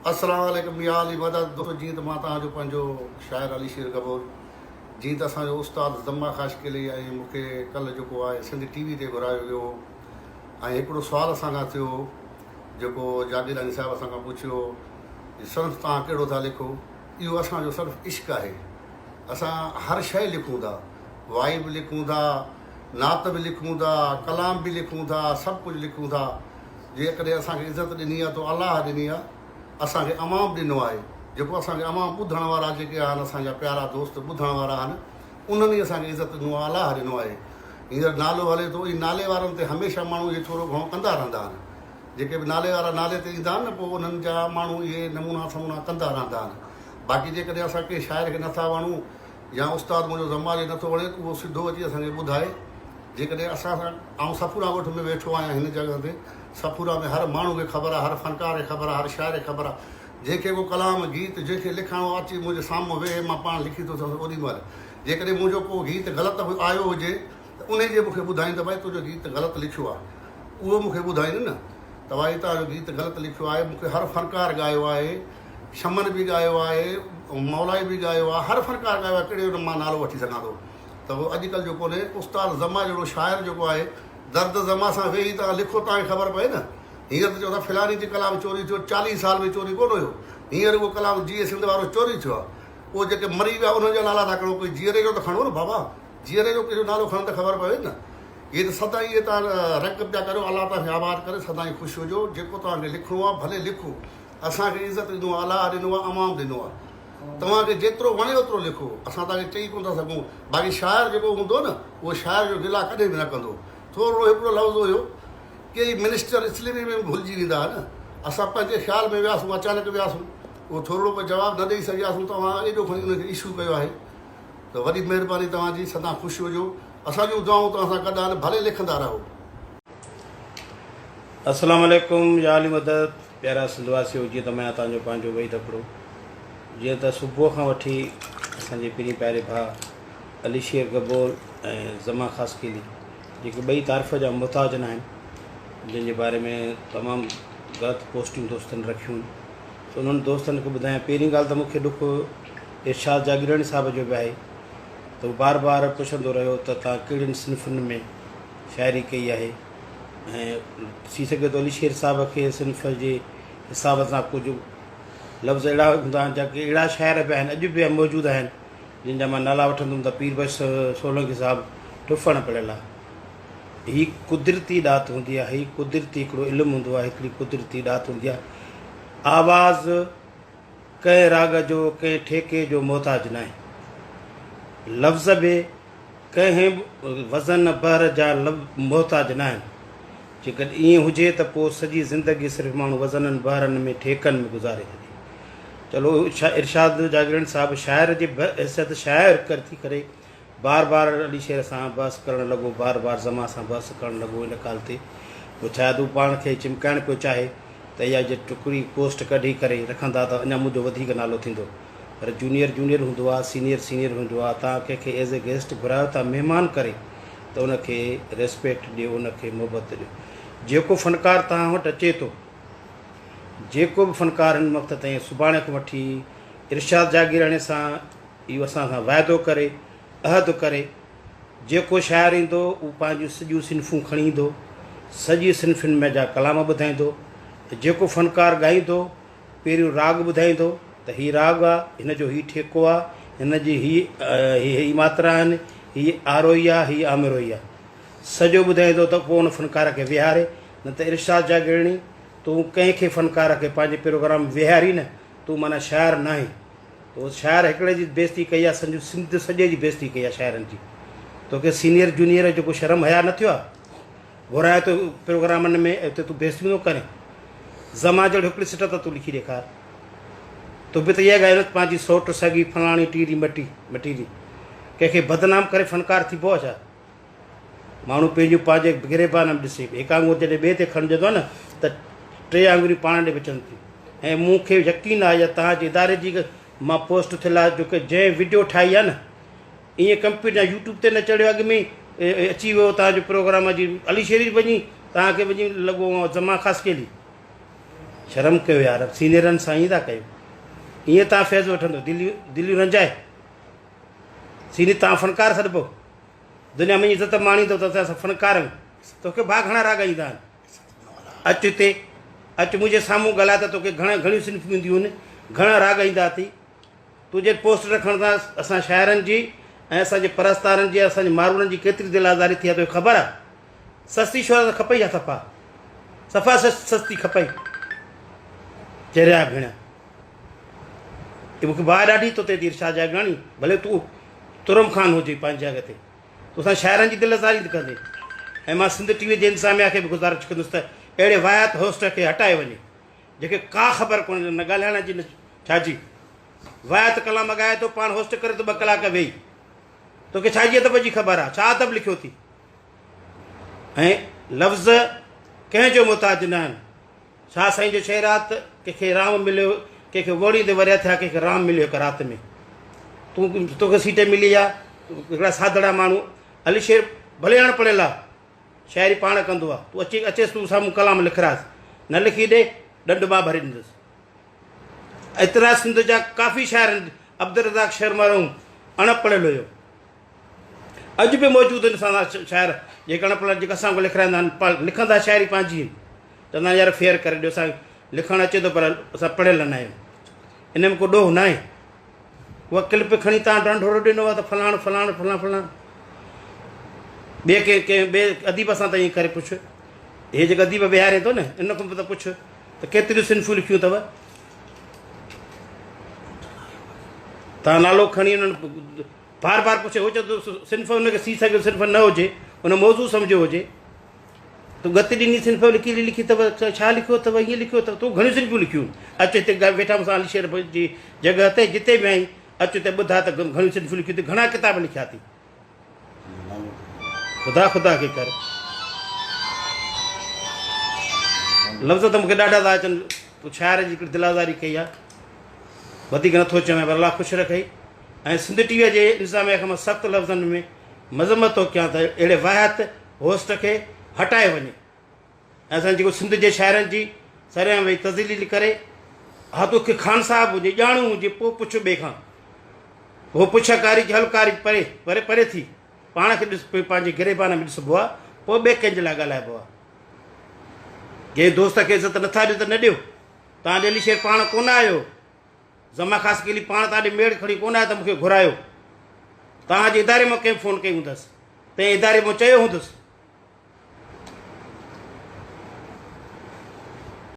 السلام عليڪم يا علي مدد دوستو جيئن ته مان توهان جو پنهنجو شاعر علي شير گبول جيئن ته اسان جو استاد زما خاشقلي ۽ مون کي ڪلهه جيڪو آهي سنڌ ٽي وي تي گهرايو ويو هو ۽ هڪڙو سوال اسان کان ٿيو هو جيڪو جاگيراڻي صاحب اسان کان پڇيو هو صنف توهان ڪهڙو ٿا لکو اهو اسان جو صنف عشق آهي اسان هر شيء لکون ٿا وائي به لکون ٿا نعت به لکون ٿا ڪلام به لکون ٿا سڀ ڪجهه لکون ٿا جيڪڏهن اسان کي عزت ڏني آهي تو الله ڏني آهي اسان کي عوام ڏنو آهي جيڪو اسان کي عوام ٻڌڻ وارا جيڪي آهن اسان جا پيارا دوست ٻڌڻ وارا آهن انهن ئي اسان کي عزت ڏنو آهي الله ڏنو آهي هينئر نالو هلي ٿو ان نالي وارن تي هميشه ماڻهو اهي ٿورو گهڻو ڪندا رهندا آهن جيڪي به نالي وارا نالي تي ايندا آهن نه پوء انهن جا ماڻهو اهي نمونا سمونا ڪندا رهندا آهن باقي جيڪڏهن اسان ڪنهن شاعر کي نٿا وڻون يا استاد منهنجو زمالي نٿو وڻي ته اهو سڌو اچي اسان کي ٻڌائي جيڪڏهن اسان سان آئون صفورا ڳوٺ ۾ ويٺو آهيان هن جڳهه تي صفورا ۾ هر ماڻهو کي خبر آهي هر فنڪار کي خبر آهي هر شاعر کي خبر آهي جنهن کي ڪو ڪلام گيت جنهن کي لکڻو آهي اچي منهنجي سامهون ويهي مان پاڻ لکي ٿو سگهان اوڏي مهل جيڪڏهن منهنجو ڪو گيت غلط آيو هجي ته انهي جي مون کي ٻڌائين ته ڀائي تنهنجو گيت غلط لکيو آهي اهو مون کي ٻڌائين نه ته ڀائي توهان جو گيت غلط لکيو آهي مون کي هر فنڪار ڳايو آهي شمن به ڳايو آهي مولائي به ڳايو آهي هر فنڪار ڳايو آهي ڪهڙي مان نالو وٺي سگهان ٿو ته اهو اڄڪلهه جو ڪونهي استاد زما جهڙو شاعر جيڪو آهي درد زما سان ويهي توهان لکو توهان کي خبر پئي نه هينئر ته چئو ٿا فلاني جي ڪلام چوري ٿيو چاليهه سال ۾ چوري ڪونه هيو هينئر اهو ڪلام جيئي سنڌ وارو چوري ٿيو آهي اهو جيڪي مري ويا انهن جا نالا ٿا کڻو ڪوئي جيئري جو ته کڻو نه بابا جيئري جو ڪنهن جو نالو کڻو ته خبر پوي نه اهي ته سدائين اهي توهان رنگ پيا ڪريو الله توهان کي آباد ڪري سدائين خوش هجو جيڪو توهان کي لکڻو آهي ڀلي لکو اسان کي عزت ڏنو آهي الله ڏنو آهي عوام ڏنو آهي توهان کي جيترو وڻي اوترو لکو، اسان توهان کي چئي ڪونه ٿا سگهون. باقي شاعر جيڪو هوندو نه، اهو شاعر جو گلا ڪڏهن به نه ڪندو. ٿورڙو هڪڙو لفظ هيو، ڪيئي منسٽر اسلمي ۾ به ڀلجي ويندا ها نه. اسان پنهنجي خيال ۾ وياسون، اچانڪ وياسون، اهو ٿورڙو به جواب نه ڏئي سگهياسون، توهان ايڏو کڻي ان کي اشو ڪيو آهي ته وڏي مهرباني توهان جي، سدا خوش هجو. اسان جون دعائون توهان سان گڏ آهن، ڀلي لکندا رهو. السلام عليڪم يا علي مدد پيارا سنڌ واسيو جيئن ته مان توهان جو پنهنجو وحيد ابڙو جيئن ته صبح کان وٺي اسان جي پرين پياري ڀاء علي شير گبول ۽ زمان خاصخيلي جيڪي ٻئي تعارف جا محتاج نه آهن جن جي باري ۾ تمام غلط پوسٽون دوستن رکيون ته انهن دوستن کي ٻڌايان پهرين ڳالهه ته مونکي ڏک ارشاد جاگيراڻي صاحب جو به آهي ته هو بار بار پڇندو رهيو ته توهان ڪهڙين صنفن ۾ شاعري ڪئي آهي ۽ ٿي سگهي ٿو علي شير صاحب کي صنف جي حساب سان ڪجهه لفظ اهڙا هوندا آهن جا ڪي اهڙا شاعر به آهن اڄ به موجود آهن جن جا مان نالا وٺندم ته پير بخش سولنگي صاحب ٽڦڻ پڙهيل آهي هي قدرتي ڏات هوندي آهي هي قدرتي هڪڙو علم هوندو آهي هڪڙي قدرتي ڏات هوندي آهي آواز ڪنهن راڳ جو ڪنهن ٺيڪي جو محتاج ناهي لفظ به ڪنهن به وزن بحر جا محتاج ناهن. جيڪڏهن ائين هجي ته پوء سڄي زندگي صرف ماڻهو وزنن بحرن ۾ ٺيڪن ۾ گذاري ڇڏي. چلو ارشاد جاگيراڻي صاحب شاعر جي بحيثيت شاعر ٿي ڪري بار بار علي شير سان بحث ڪرڻ لڳو بار بار زمان سان بحث ڪرڻ لڳو ان ڳالهه تي پوء شايد هو پاڻ کي چمڪائڻ پيو چاهي ته اها جي ٽڪري پوسٽ ڪڍي ڪري رکندا ته اڃا منهنجو وڌيڪ نالو ٿيندو. پر جونيئر جونيئر هوندو آ سينيئر سينيئر هوندو آ توهان ڪنهن کي ايز اي گيسٽ گهرايو ٿا مهمان ڪري ته ان کي ريسپيڪٽ ڏيو ان کي محبت ڏيو جيڪو فنڪار توهان وٽ اچي ٿو جيڪو به فنڪار هن وقت تائين سڀاڻي کان وٺي ارشاد جاگيراڻي سان اهو اسان سان واعدو ڪري عهد ڪري جيڪو شاعر ايندو اهو پنهنجون سڄيون صنفون کڻي ايندو سڄي صنفن ۾ جا ڪلام ٻڌائيندو جيڪو فنڪار ڳائيندو پهريون راڳ ٻڌائيندو ته هي راڳ آ، هن جو هي ٺيڪو آ، هن جي هي هي ماترا آهن، هي آروهي آ، هي آمروهي آ. سڄو ٻڌائيندو ته پوء ان فنڪار کي ويهاري، نه ته ارشاد جاگيرڻي تون ڪنهن کي فنڪار کي پنهنجي پروگرام ۾ ويهاري نه، تون معنيٰ شاعر ناهين. تو شاعر هڪڙي جي بيعزتي ڪئي آ، سنجو سنڌ سڄي جي بيعزتي ڪئي آ شاعرن جي. توکي سينيئر جونيئر جو ڪو شرم حياء نه ٿيو آ؟ گهرائي ٿو پروگرامن ۾ اتي تون بيستيون ٿو ڪرين. زمان جهڙو هڪڙي سٽ ته تون لکي ڏيکار. تو به ته اها ڳائي نه ته پنهنجي سوٽ سڳي فلاڻي ٽيري مٽي مٽيري. ڪنهن کي بدنام ڪري فنڪار ٿيبو آهي ڇا؟ ماڻهو پنهنجون پنهنجي گريبان ۾ ڏسي. هڪ آڱر جڏهن ٻئي تي کڻجندو آهي نه ته ٽي آڱريون پاڻ ڏي بچن ٿيون. ۽ مون کي يقين آهي يا توهان جي اداري جي مان پوسٽ ٿيل آهي جو جنهن وڊيو ٺاهي آهي نه ائين ڪمپيوٽر يا يوٽيوب تي نه چڙهيو اڳ ۾ اچي ويو توهان جو پروگرام جي علي شيري وڃي توهان کي وڃي لڳو زمان خاصخيلي شرم ڪيو يار سينيئرن سان ائين ٿا ڪيو ائين تان فيض وٺندو دليون دليون رنجائي سيني تان فنڪار سڏبو دنيا ۾ عزت ماڻيندو ته اسان فنڪار آهيون توکي ڀاء گهڻا راڳ ايندا آهن اچ هتي اچ منهنجي سامهون ڳالهاء ته توکي گهڻا گهڻيون صنفون اينديون آهن گهڻا راڳ ايندا اٿئي تون جي پوسٽ رکڻ سان اسان شاعرن جي ۽ اسان جي پرستارن جي اسان جي ماروئڙن جي ڪيتري دل آزاري ٿي آهي توکي خبر آهي سستي شهرت کپئي ڇا صفا صفا سستي کپئي چريا ڀيڻ مونکي باهه ڏاڍي تو تي ٿي ارشاد جاگراڻي ڀلي تون ترم خان هجي پنهنجي جڳهه تي توسان شاعرن جي دل آزاري ڪندي ۽ مان سنڌ ٽي وي جي انتظاميا کي به گذارش ڪندس ته اهڙي واهيات هوسٽ کي هٽايو وڃي جنهن کي ڪا خبر ڪونهي نه ڳالهائڻ جي نه ڇا جي واهيات ڪلام ڳائي ٿو پاڻ هوسٽ ڪري ٿو ٻه ڪلاڪ ويهي توکي ڇا جي ادب جي خبر آ ڇا ادب لکيو ٿي ۽ لفظ ڪنهن جو محتاج نه آهن شاهه سائين جو شعر آ ته ڪنهن کي رام مليو، ڪنهن کي ووڙيندي ورهيه ٿيا، ڪنهن کي رام مليو هڪ رات ۾. تون توکي سيٽ ملي آ، هڪڙا سادڙا ماڻهو، علي شير ڀلي اڻ پڙهيل آ، شاعري پاڻ ڪندو آ، تون اچي اچيس تون سامهون ڪلام لکراس، نه لکي ڏي، ڏنڊ مان ڀري ڏيندس. ايترا سنڌ جا ڪافي شاعر آهن، عبدالرزاق شير مرحوم اڻ پڙهيل هيو. اڄ به موجود آهن اسان سان شاعر جيڪي اڻ پڙهيل جيڪي اسان کان لکرائيندا آهن پر لکندا شاعري پنهنجي آهن چوندا آهن يار فيئر ڪري ڏيو اسان لکڻ اچي ٿو پر اسان پڙهيل نه آهيون ان ۾ ڪو ڏوهه نه آهي اها ڪلپ کڻي تان ڍنڍورو ڏنو آهي ته فلاڻ فلاڻ فلاڻ فلاڻ ٻئي ڪنهن ڪنهن ٻئي اديب سان ته ائين ڪري پڇ هي جيڪا اديب ويهارين ٿو نه ان کان به ته پڇ ته ڪيتريون صنفون لکيون اٿو تان نالو کڻي انهن بار بار پڇي هو چوندو صنف ان کي سي سگهيو صنف نه هجي ان موضوع سمجهيو هجي تو گت ڏني صنف لکي لکي اٿو ڇا لکيو اٿو هيئن لکيو اٿو تو گهڻيون صنفون لکيون اچ هتي ويٺا مون سان علي شير جي جڳهه تي جتي به آهين اچ هتي ٻڌا ته گهڻيون صنفون لکيون اٿئي گهڻا ڪتاب لکيا اٿئي خدا خدا کي ڪر لفظ ته مونکي ڏاڍا ٿا اچن تو شاعر جي هڪڙي دل آزاري ڪئي آهي وڌيڪ نٿو چوين پر الله خوش رکئي ۽ سنڌ ٽي وي جي انتظاميه کان مان سخت لفظن ۾ مذمت ٿو ڪيان ته اهڙي واهيات هوسٽ کي هٽايو وڃي ۽ اسان جيڪو سنڌ جي شاعرن جي سرعام ويهي تذليل ڪري ها توکي خان صاحب هجي ڄاڻو هجي پوء پڇ ٻئي کان هو پڇ ڪاري جهل ڪاري پري پري پري ٿي پاڻ کي ڏس پنهنجي گريبان ۾ ڏسبو آ پوء ٻئي ڪنهن جي لاء ڳالهائبو آ جنهن دوست کي عزت نٿا ڏيو ته نه ڏيو تان ڏي علي شير پاڻ ڪونه آيو. زما خاصخيلي پاڻ تان ڏي ميڙ کڻي ڪونه آيو ته مون کي گهرايو. توهان جي اداري مان ڪنهن فون ڪئي هوندس. تنهن اداري مان چيو هوندس.